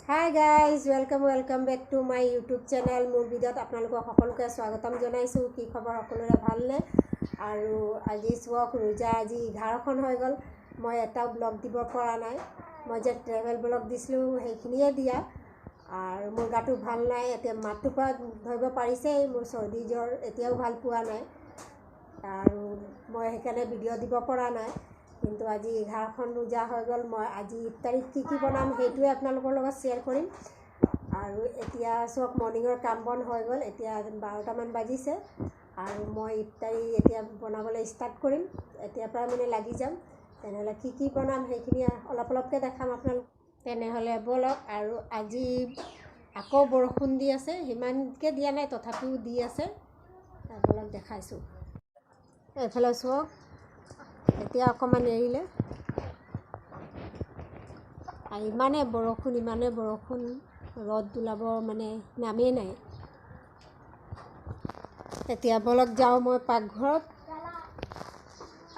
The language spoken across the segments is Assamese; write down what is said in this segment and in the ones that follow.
Hi guys, welcome welcome back to my YouTube channel. মোৰ ভিডিঅ'ত আপোনালোকক সকলোকে স্বাগতম জনাইছোঁ। কি খবৰ সকলোৰে, ভালনে? আৰু আজি চাওক, ৰোজা আজি 11খন হৈ গ'ল। মই এটাও ব্লগ দিব পৰা নাই। মই যে ট্ৰেভেল ব্লগ দিছিলোঁ, সেইখিনিয়ে দিয়া। আৰু মোৰ গাটো ভাল নাই। এতিয়া মাতটোৰ পৰা ধৰিব পাৰিছেই, মোৰ চৰ্দি জ্বৰ এতিয়াও ভাল পোৱা নাই আৰু মই সেইকাৰণে ভিডিঅ' দিব পৰা নাই। কিন্তু আজি 11খন ৰোজা হৈ গ'ল। মই আজি ইফতাৰীত কি কি বনাম, সেইটোৱে আপোনালোকৰ লগত শ্বেয়াৰ কৰিম। আৰু এতিয়া চাওক, মৰ্ণিঙৰ কাম বন হৈ গ'ল। এতিয়া 12টামান বাজিছে আৰু মই ইফতাৰী এতিয়া বনাবলৈ ষ্টাৰ্ট কৰিম। এতিয়াৰ পৰা মানে লাগি যাম। তেনেহ'লে কি কি বনাম, সেইখিনি অলপ অলপকৈ দেখাম আপোনালোক। তেনেহ'লে ব'লক। আৰু আজি আকৌ বৰষুণ দি আছে। সিমানকৈ দিয়া নাই, তথাপিও দি আছে। ব'লক, দেখাইছোঁ। এইফালে চাওক, এতিয়া অকণমান এৰিলে। আৰু ইমানেই বৰষুণ, ইমানেই বৰষুণ, ৰ'দ ওলাব মানে নামেই নাই। এতিয়া ব'লক, যাওঁ মই পাকঘৰত।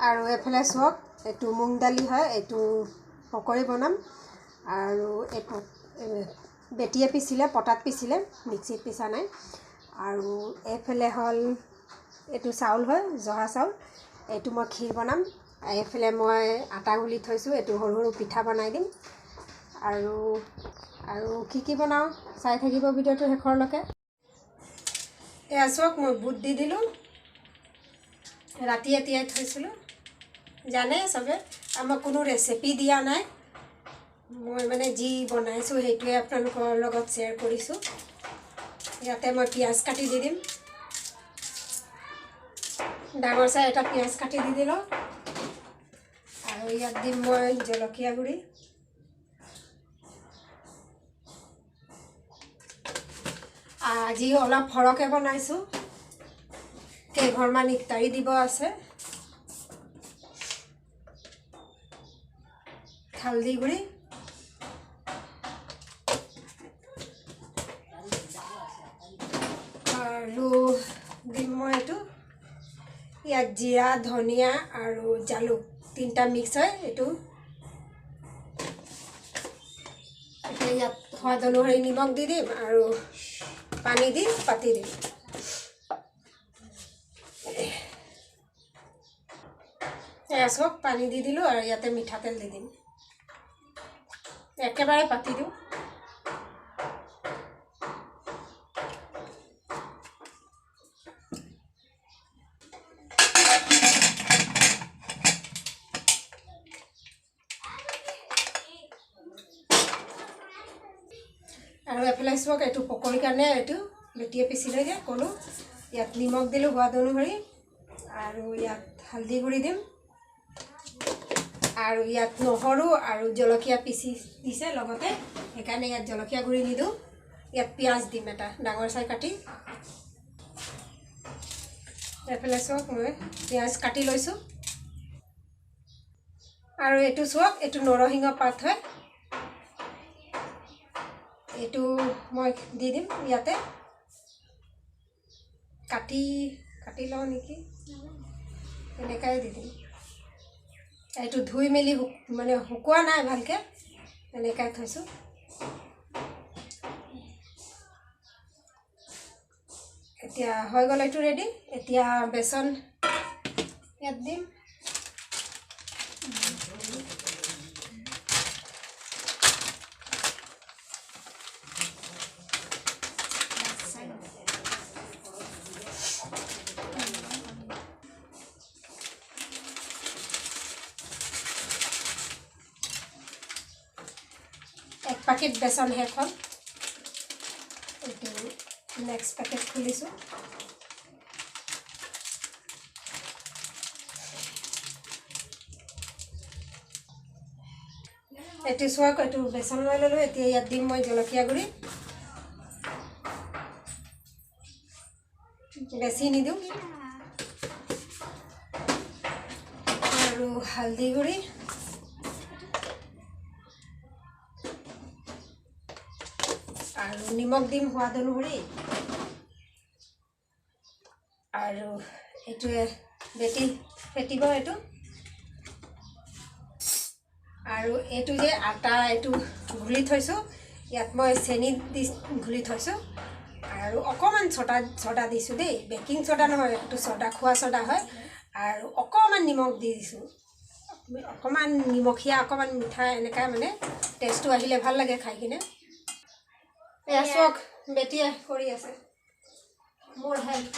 আৰু এইফালে চাওক, এইটো মুং দালি হয়, এইটো পকৰি বনাম। আৰু এইটো বেটিয়ে পিছিলে, পটাত পিছিলে, মিক্সিত পিছা নাই। আৰু এইফালে হ'ল এইটো চাউল হয়, জহা চাউল। এইটো মই ক্ষীৰ বনাম। এইফালে মই আটা গুলি থৈছোঁ, এইটো সৰু সৰু পিঠা বনাই দিম। আৰু আৰু কি কি বনাওঁ, চাই থাকিব ভিডিঅ'টো শেষৰলৈকে। এয়া চাওক, মই বুট দি দিলোঁ। ৰাতিয়ে তিয়াই থৈছিলোঁ, জানে চবে। আৰু মই কোনো ৰেচিপি দিয়া নাই। মই মানে যি বনাইছোঁ, সেইটোৱে আপোনালোকৰ লগত শ্বেয়াৰ কৰিছোঁ। ইয়াতে মই পিঁয়াজ কাটি দি দিম। ডাঙৰ চাই এটা পিঁয়াজ কাটি দি দিলোঁ। আৰু ইয়াত দিম মই জলকীয়া গুড়ি। আজি অলপ সৰহকৈ বনাইছোঁ, কেইঘৰমান ইফতাৰী দিব আছে। হালধি গুড়ি আৰু দিম মই এইটো ইয়াত জিৰা, ধনিয়া আৰু জালুক তিনিটা মিক্স হয় এইটো। এতিয়া ইয়াত সোৱাদ অনুসৰি নিমখ দি দিম আৰু পানী দি পাতি দিম। এয়া চাওক, পানী দি দিলোঁ আৰু ইয়াতে মিঠাতেল দি দিম। একেবাৰে পাতি দিওঁ। আৰু এফালে চাওক, এইটো পকৰীৰ কাৰণে এইটো বেটিয়ে পিছিলে যে ক'লোঁ। ইয়াত নিমখ দিলোঁ সোৱাদ অনুসৰি আৰু ইয়াত হালধি গুড়ি দিম। আৰু ইয়াত নহৰু আৰু জলকীয়া পিচি দিছে লগতে, সেইকাৰণে ইয়াত জলকীয়া গুড়ি নিদিওঁ। ইয়াত পিঁয়াজ দিম এটা ডাঙৰ চাই কাটি। এইফালে চাওক, মই পিঁয়াজ কাটি লৈছোঁ। আৰু এইটো চাওক, এইটো নৰসিংহ পাত হয়। এইটো মই দি দিম ইয়াতে। কাটি কাটি লওঁ নেকি? এনেকাই দি দিম। এইটো ধুই মেলি মানে শুকোৱা নাই ভালকৈ, এনেকাই থৈছোঁ। এতিয়া হৈ গ'ল এইটো ৰেডি। এতিয়া বেচন ইয়াত দিম। এক পেকেট বেচন শেষ হ'ল। এইটো নেক্সট পেকেট খুলিছোঁ। এইটো চাওক, এইটো বেচন লৈ ল'লোঁ। এতিয়া ইয়াত দিম মই জলকীয়া গুড়ি, বেছি নিদিওঁ। আৰু হালধি গুড়ি আৰু নিমখ দিম সোৱাদ অনুসৰি। আৰু এইটোৱে বেটি ফেটিব এইটো। আৰু এইটো যে আটা, এইটো গুলি থৈছোঁ। ইয়াত মই চেনি দি ঘুলি থৈছোঁ আৰু অকণমান ছ'ডা দিছোঁ দেই, বেকিং ছ'ডা নহয়, এইটো ছ'ডা, খোৱা ছ'ডা হয়। আৰু অকণমান নিমখ দি দিছোঁ, অকণমান নিমখীয়া অকণমান মিঠা এনেকুৱা মানে টেষ্টটো আহিলে ভাল লাগে খাই কিনে। এয়া চাওক, বেটীয়ে কৰি আছে মোৰ হেল্প।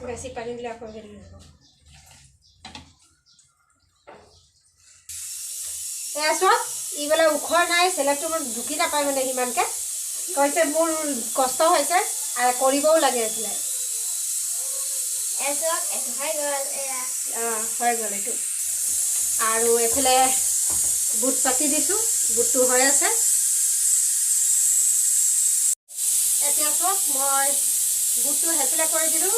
বেছি পানী দিলে আকৌ হেৰি হ'ব। এয়া চাওক, ই বোলে ওখ নাই, চেলেকটো মোৰ ঢুকি নাপায় মানে সিমানকৈ। কৈছে মোৰ কষ্ট হৈছে আৰু কৰিবও লাগে এইফালে। অঁ, হৈ গ'ল এইটো। আৰু এইফালে বুট পাতি দিছোঁ, বুটটো হৈ আছে। এতিয়া চাওক, মই বুটটো সেইফালে কৰি দিলোঁ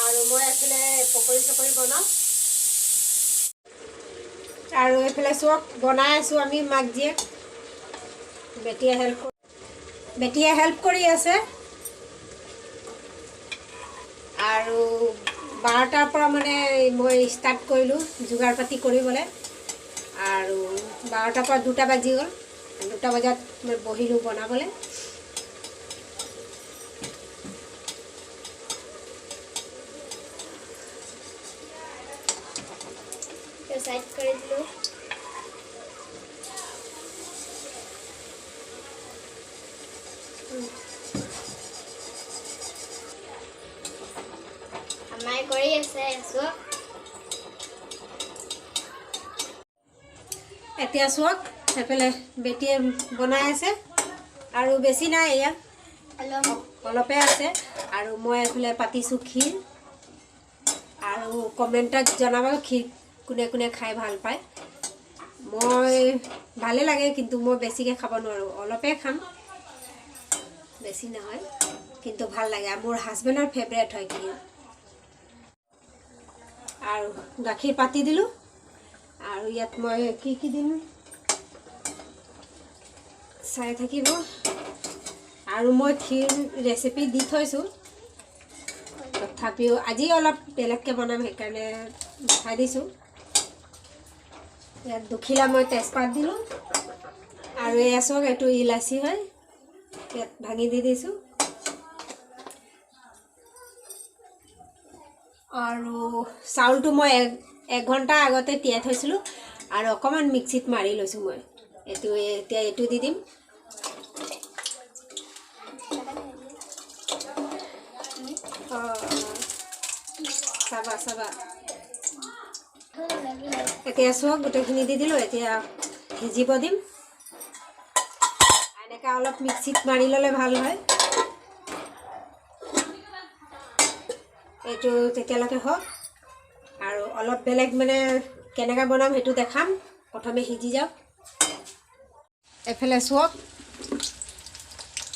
আৰু মই এইফালে পকৰি চকৰি বনাম। আৰু এইফালে চাওক, বনাই আছোঁ আমি মাক জীয়েক। বেটীয়ে হেল্প কৰি আছে। আৰু 12টাৰ পৰা মানে মই ষ্টাৰ্ট কৰিলোঁ যোগাৰ পাতি কৰিবলৈ। আৰু 12টাৰ পৰা 2টা বাজি গ'ল। 2টা বজাত মই বহিলোঁ বনাবলৈ। চাইড কৰি দিলোঁ। আমাৰ কৰি আছে। এতিয়া চাওক, সেইফালে বেটীয়ে বনাই আছে আৰু বেছি নাই, এয়া অলপে আছে। আৰু মই এইফালে পাতিছোঁ ক্ষীৰ। আৰু কমেণ্টত জনাব ক্ষীৰ কোনে কোনে খাই ভাল পায়। মই ভালে লাগে, কিন্তু মই বেছিকৈ খাব নোৱাৰোঁ, অলপে খাম, বেছি নহয়, কিন্তু ভাল লাগে। আৰু মোৰ হাজবেণ্ডৰ ফেভৰেট হয় ক্ষীৰ। আৰু গাখীৰ পাতি দিলোঁ। আৰু ইয়াত মই কি কি দিম চাই থাকিব। আৰু মই ক্ষীৰ ৰেচিপি দি থৈছোঁ, তথাপিও আজি অলপ বেলেগকৈ বনাম, সেইকাৰণে দেখাই দিছোঁ। ইয়াত দুখিলা মই তেজপাত দিলোঁ। আৰু এয়া চাওক, এইটো ইলাচি হয়, ইয়াত ভাঙি দি দিছোঁ। আৰু চাউলটো মই এক ঘণ্টা আগতে তিয়াই থৈছিলোঁ আৰু অকণমান মিক্সিত মাৰি লৈছোঁ মই। এইটো এতিয়া এইটো দি দিম। অঁ, চাবা চাবা। এতিয়া চাওক, গোটেইখিনি দি দিলোঁ। এতিয়া সিজিব দিম। এনেকৈ অলপ মিক্সিত মাৰি ল'লে ভাল হয়। এইটো তেতিয়ালৈকে হওক। আৰু অলপ বেলেগ মানে কেনেকৈ বনাম সেইটো দেখাম। প্ৰথমে সিজি যাওক। এইফালে চাওক,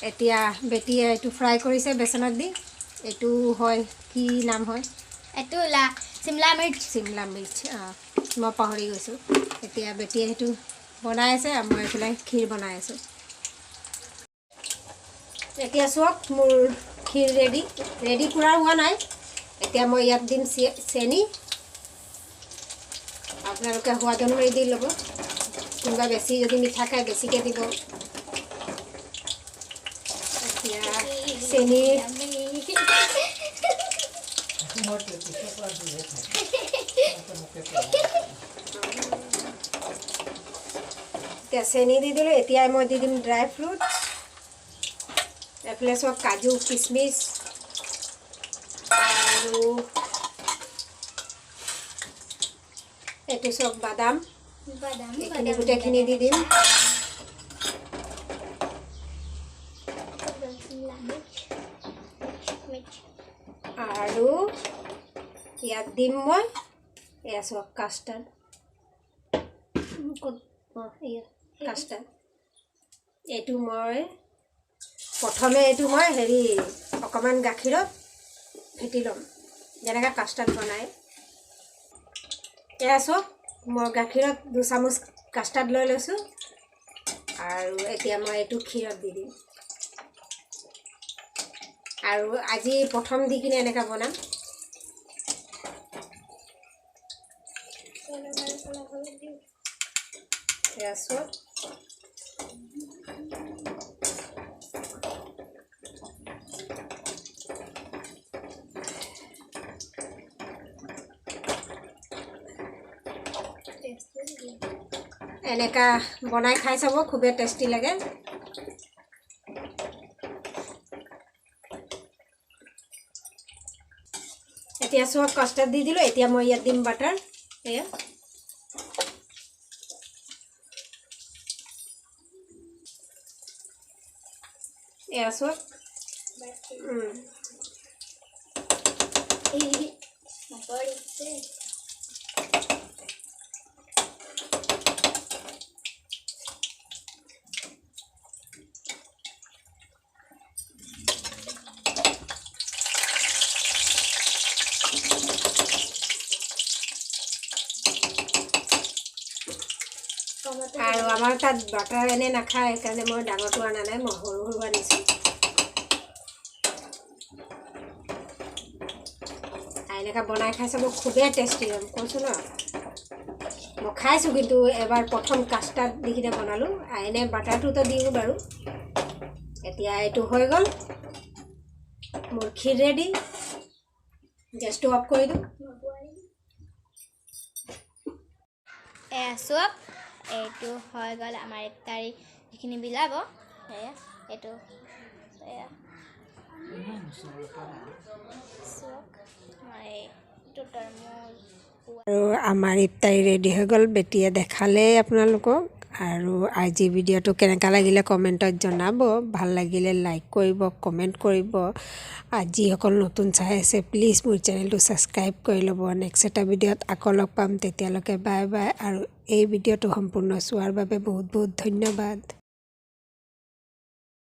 এতিয়া বেটীয়ে এইটো ফ্ৰাই কৰিছে বেচনত দি। এইটো হয় কি নাম হয় এইটো? চিমলা মিৰ্চ। চিমলা মিৰ্চ, অঁ, মই পাহৰি গৈছোঁ। এতিয়া বেটীয়ে সেইটো বনাই আছে আৰু মই এইফালে ক্ষীৰ বনাই আছোঁ। এতিয়া চাওক, মোৰ ক্ষীৰ ৰেডি। ৰেডি পূৰা হোৱা নাই। এতিয়া মই ইয়াত দিম চেনি। আপোনালোকে সোৱাদ অনুসৰি দি ল'ব। কোনোবা বেছি যদি মিঠা খায় বেছিকৈ দিব। এতিয়া চেনি এতিয়া চেনি দি দিলোঁ। এতিয়াই মই দি দিম ড্ৰাই ফ্ৰুট। এইফালে চব কাজু, কিচমিচ আৰু এইটো চব বাদাম, বাদাম। এইখিনি গোটেইখিনি দি দিম। চিমলা মিৰ্চ মিৰ্চ। আৰু ইয়াত দিম মই এয়া চাওক, কাষ্টাৰ্ড। ক'ত? অঁ, এয়া কাষ্টাৰ্ড। এইটো মই প্ৰথমে এইটো মই হেৰি অকণমান গাখীৰত ফেটি ল'ম, যেনেকৈ কাষ্টাৰ্ড বনায়। এয়া চাওক, মই গাখীৰত 2 চামুচ কাষ্টাৰ্ড লৈ লৈছোঁ আৰু এতিয়া মই এইটো ক্ষীৰত দি দিম। আৰু আজি প্ৰথম দি কিনে এনেকৈ বনাম। এয়া চব। এনেকা বনাই খাই চাব, খুবেই টেষ্টি লাগে। এতিয়া চব কাষ্টাৰ্ড দি দিলোঁ। এতিয়া মই ইয়াত দিম বাটাৰ। এয়া এয়া চব। আৰু আমাৰ তাত বাটাৰ এনে নাখায়, সেইকাৰণে মই ডাঙৰটো অনা নাই, মই সৰু সৰু আনিছোঁ। এনেকৈ বনাই খাই চাব, খুবেই টেষ্টি হয়, কৈছোঁ ন। মই খাইছোঁ কিন্তু এবাৰ প্ৰথম কাষ্টাৰ্ড দি কিনে বনালোঁ, এনে বাটাৰটোতো দিওঁ বাৰু। এতিয়া এইটো হৈ গ'ল মোৰ ক্ষীৰ ৰেডি। গেছটো অফ কৰি দিওঁ। এয়া চব এইটো হৈ গ'ল আমাৰ ইফতাৰী যিখিনি বিলাব। এয়া এইটো, এয়া চাওক এইটো তৰমুজ। আৰু আমাৰ ইফতাৰী ৰেডি হৈ গ'ল, বেটীয়ে দেখালেই আপোনালোকক। আৰু আজি ভিডিঅ'টো কেনেকুৱা লাগিলে কমেণ্টত জনাব, ভাল লাগিলে লাইক কৰিব, কমেণ্ট কৰিব। আৰু যিসকল নতুন চাই আছে, প্লিজ মোৰ চেনেলটো ছাবস্ক্ৰাইব কৰি ল'ব। নেক্সট এটা ভিডিঅ'ত আকৌ লগ পাম, তেতিয়ালৈকে বাই বাই। আৰু এই ভিডিঅ'টো সম্পূৰ্ণ চোৱাৰ বাবে বহুত বহুত ধন্যবাদ।